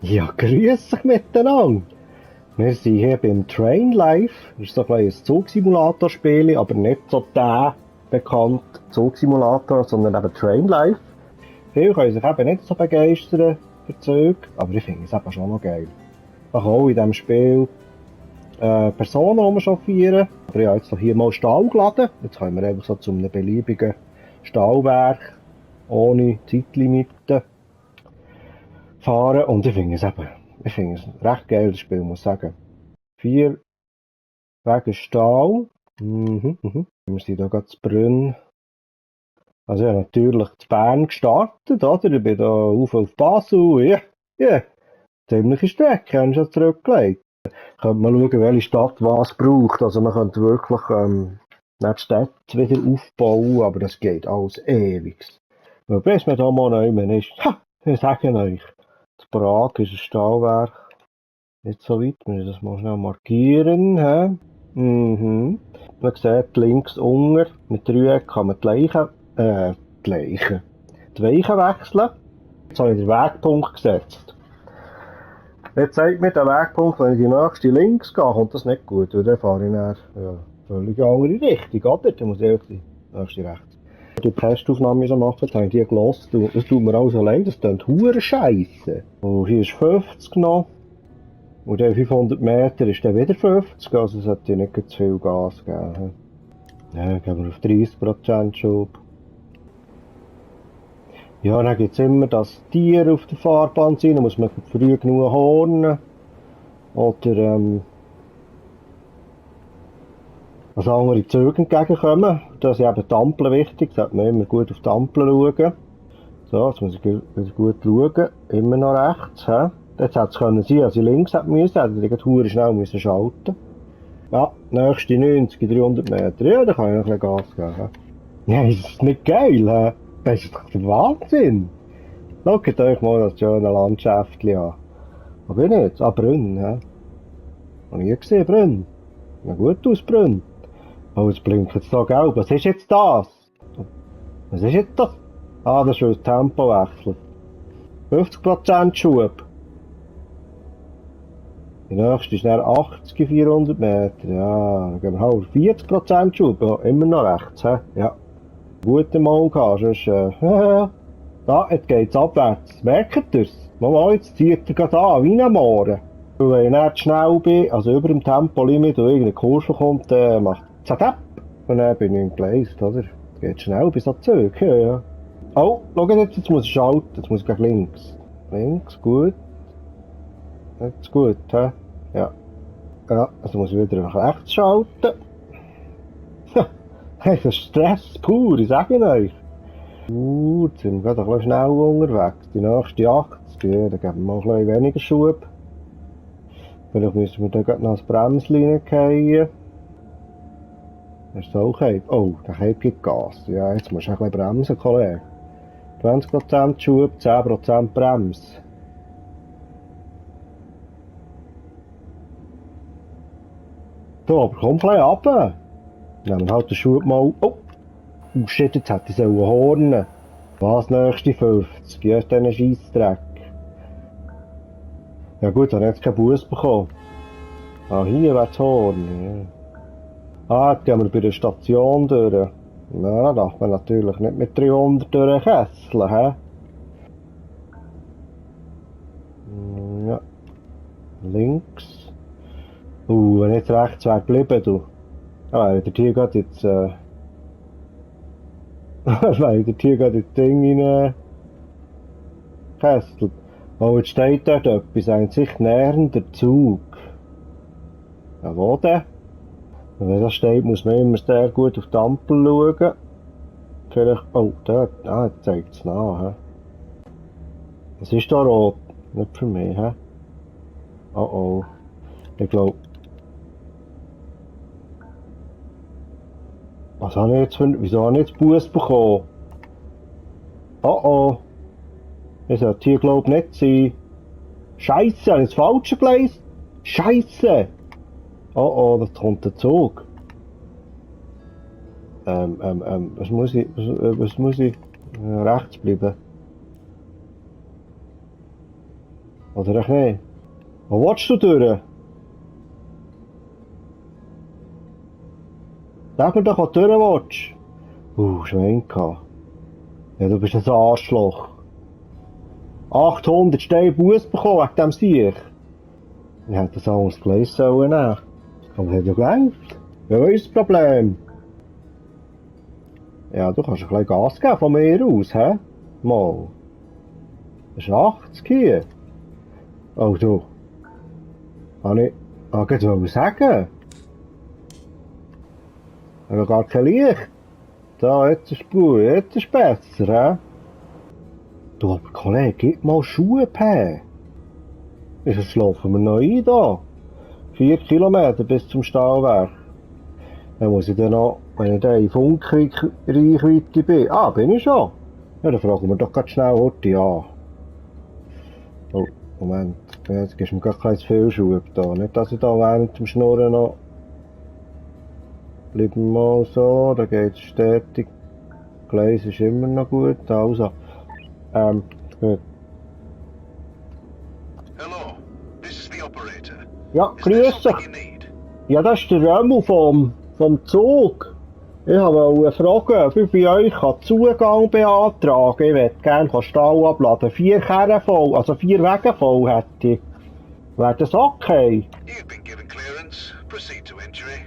Ja, grüß dich miteinander. Wir sind hier beim Train Life. Das ist so ein Zugsimulator-Spiel, aber nicht so der bekannte Zugsimulator, sondern eben Train Life. Viele können sich eben nicht so begeistern für Züge, aber ich finde es eben schon noch geil. Man kann auch in diesem Spiel Personen rumchauffieren. Aber ich habe jetzt hier mal Stahl geladen. Jetzt können wir einfach so zu einem beliebigen Stahlwerk ohne Zeitlimite fahren. Und ich finde es ein recht geiles Spiel, muss ich sagen. 4 wegen Stahl. Wir sind hier gerade zu Brünn. Also ja, natürlich zu Bern gestartet, oder? Ich bin da auf Basel. Ja, ziemliche Strecke haben schon zurückgelegt. Könnte man schauen, welche Stadt was braucht. Also man könnte wirklich nicht die Städte wieder aufbauen, aber das geht alles ewig. Weil bis man da mal neu ist, ich sage euch, in Prag ist ein Stahlwerk nicht so weit. Wir müssen das mal schnell markieren. He? Man sieht links unten, mit Dreieck kann man die Weichen wechseln. Jetzt habe ich den Wegpunkt gesetzt. Jetzt sagt mir der Wegpunkt, wenn ich die nächste links gehe, kommt das nicht gut, weil dann fahre ich nach völlig andere Richtung, oder? Dann muss ich die nächste rechts. Die Testaufnahme machen, haben die gelost. Das tut mir alles allein, das klingt hure scheisse. Und hier ist 50 noch. Und dann 500 Meter ist dann wieder 50, also sollte ich nicht zu viel Gas geben. Ja, gehen wir auf 30% Schub. Ja, dann gibt es immer das Tier auf der Fahrbahn sein, da muss man früh genug hornen. Oder, als andere Züge entgegenkommen. Da sind eben die Ampeln wichtig, da sollte man immer gut auf die Ampeln schauen. So, jetzt muss ich wieder gut schauen. Immer noch rechts, hä? Jetzt hätte es können sein, als ich links hätte müssen, hätte ich hure schnell müssen schalten. Ja, nächste 90, 300 Meter. Ja, da kann ich noch ein bisschen Gas geben. Ja, ist das nicht geil, hä? Das ist doch der Wahnsinn. Schaut euch mal das schöne Landschaftchen an. Wo bin ich jetzt? Ah, Brünn, hä? Hab ich gesehen, Brünn? Na gut aus, Brünn. Oh, jetzt blinkt es so gelb. Was ist jetzt das? Was ist jetzt das? Ah, das ist das Tempowechsel. 50% Schub. Die nächste ist dann 80, 400 Meter. Ja, dann gehen wir halt 40% Schub. Ja, immer noch rechts, he? Ja. Gute Mal gehabt, sonst, da, jetzt geht's abwärts. Merkt ihr's? Mal, jetzt zieht er gerade an, wie ein Mohren. Und wenn ich nicht schnell bin, also über dem Tempolimit und irgendeine Kurve kommt, macht zack. Und dann bin ich entgleist, oder? Es geht schnell bis an Zug, ja. Oh, schau jetzt muss ich schalten, jetzt muss ich gleich links. Links, gut. Jetzt gut, hä? Ja. Ja, also muss ich wieder nach rechts schalten. Das ist Stress pur, ich sage euch. Jetzt sind wir gerade ein bisschen schnell unterwegs. Die nächste 80, ja, da geben wir mal ein bisschen weniger Schub. Vielleicht müssen wir da gerade noch das Bremslinie fallen. Das ist auch okay. Oh, da gibt Gas. Ja, jetzt musst du ein bisschen bremsen, Kollege. 20% Schub, 10% Bremse. So, aber komm ein bisschen runter. Nehmen wir halt den Schub mal. Oh shit, jetzt hätte ich hornen. Was, nächste 50? Ja, ist dann ein Scheissdreck. Ja gut, dann hat jetzt keinen Bus bekommen. Ah, hier wäre das Horn. Ja. Ah, jetzt gehen wir bei der Station durch. Na, da darf man natürlich nicht mit 300 durch den Kessel, hä? Ja. Links. Wenn jetzt rechts wäre geblieben, du. Ah, der Tier geht jetzt, weil der Tier geht ins Ding rein, Kessel. Oh, jetzt steht dort etwas, ein sich nähernder Zug. Ja, wo denn? Wenn das steht, muss man immer sehr gut auf die Ampel schauen. Vielleicht, oh, dort, jetzt zeigt es nach, hä? Es ist da rot, nicht für mich, hä? Oh, ich glaube, wieso habe ich jetzt Bus bekommen? Oh, ich sollte hier glaube nicht sein. Scheisse, habe ich das falsche Gleis? Scheisse! Oh, das kommt der Zug. Was muss ich? Rechts bleiben. Oder echt nicht? Wo willst du durch? Sag mir doch, wo du durch willst. Schwenka. Ja, du bist ein Arschloch. 800 Steine Buß bekommen wegen dem Sieg. Ich hätte das alles Gleis sollen nehmen. Aber hat ja gelangt. Ja, was ist das Problem? Ja, du kannst ein bisschen Gas geben von mir aus, hä? Mal. Das ist 80 hier. Oh, du. Ich wollte sagen. Ich habe gar kein Licht. Da, jetzt ist gut, jetzt ist besser, hä? Du, aber Kollege, gib mal Schuhe, Pä. Jetzt schlafen wir noch ein, da. 4 Kilometer bis zum Stahlwerk. Dann muss ich dann noch, wenn ich dann in Funkreichweite bin. Ah, bin ich schon? Ja, dann fragen wir doch ganz schnell Horti an. Oh, Moment. Jetzt gibst du mir gar kein zu viel Schuhe da. Nicht, dass ich da während dem Schnurren noch... Bleiben wir mal so, da geht es stetig. Gleis ist immer noch gut. Also, gut. Hello, this is the operator. Ja, Is there grüß something dich. you need? Ja, das ist der Römmel vom Zug. Ich wollte fragen, ob ich bei euch Zugang beantragen kann. Ich möchte gerne Stall abladen. 4 Kerne voll, also 4 Wege voll hätte ich. Wäre das okay? You've been given clearance. Proceed to entry.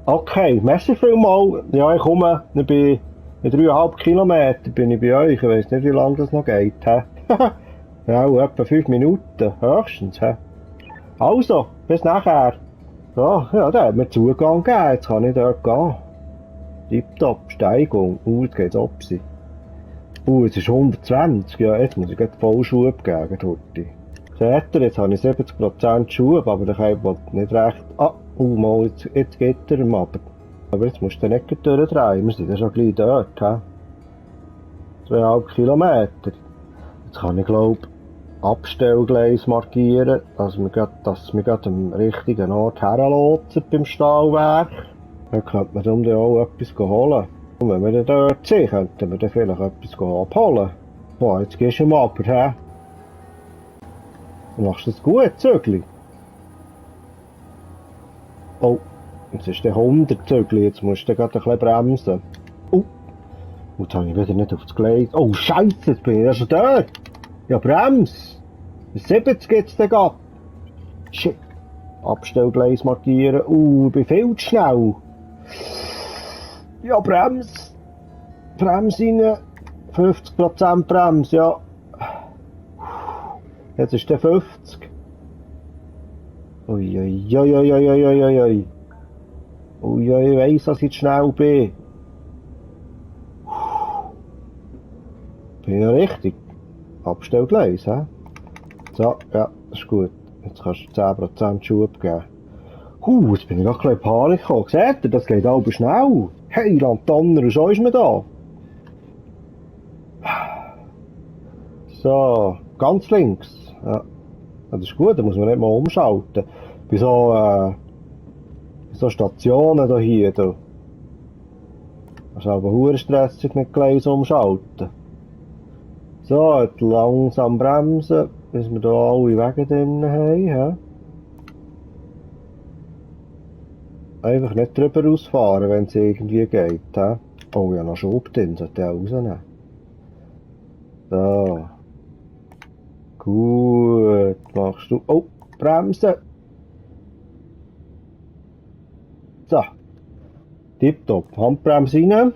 Okay, merci vielmals. Ja, ich komme. Ich bin in 3,5 Kilometer bin ich bei euch. Ich weiss nicht, wie lange das noch geht. Ja, etwa 5 Minuten, höchstens. Also, bis nachher. So, ja, der hat mir Zugang gegeben. Jetzt kann ich dort gehen. Tipptopp, Steigung. Jetzt geht's ab. Jetzt ist 120. Ja, jetzt muss ich gleich Vollschub geben, Horti. Seht ihr, jetzt habe ich 70% Schub, aber der Keib will nicht recht. Mal, jetzt geht er ihm aber. Aber jetzt musst du nicht durchdrehen. Wir sind ja schon gleich dort, hä? 2,5 Kilometer. Jetzt kann ich, glaube Abstellgleis markieren, dass wir gerade am richtigen Ort herlotsen beim Stahlwerk. Dann könnte man dann auch etwas holen. Und wenn wir dann dort sind, könnten wir dann vielleicht etwas abholen. Boah, jetzt gehst du ihm aber, hä? Du machst das gut, Zögli. Oh, jetzt ist der 100 Zögli, jetzt musst du gerade ein bisschen bremsen. Jetzt habe ich wieder nicht auf das Gleis. Oh, Scheiße, jetzt bin ich ja schon dort. Ja, Brems! 70 geht's dann ab. Shit. Abstellgleis markieren. Ich bin viel zu schnell. Ja, Brems. Brems rein. 50% Brems, ja. Jetzt ist der 50. Uiuiuiuiuiuiui. Ui, ich weiss, dass ich zu schnell bin. Bin ich ja richtig. Abstellgleis, hä? So, ja, das ist gut. Jetzt kannst du 10% Schub geben. Jetzt bin ich noch ein bisschen in Panik gekommen. Seht ihr, das geht aber schnell. Hey, Landonner, so ist man da. So, ganz links. Ja, das ist gut, da muss man nicht mal umschalten. Bei so Stationen hier. Das ist aber verdammt stressig mit Gleis umschalten. So, jetzt langsam bremsen, bis wir hier alle Wege drin haben. Einfach nicht drüber ausfahren, wenn es irgendwie geht. He? Oh ja, noch Schub drin, sollte ich auch rausnehmen. So. Gut, machst du. Oh, bremsen! So. Tipptopp, Handbremse rein.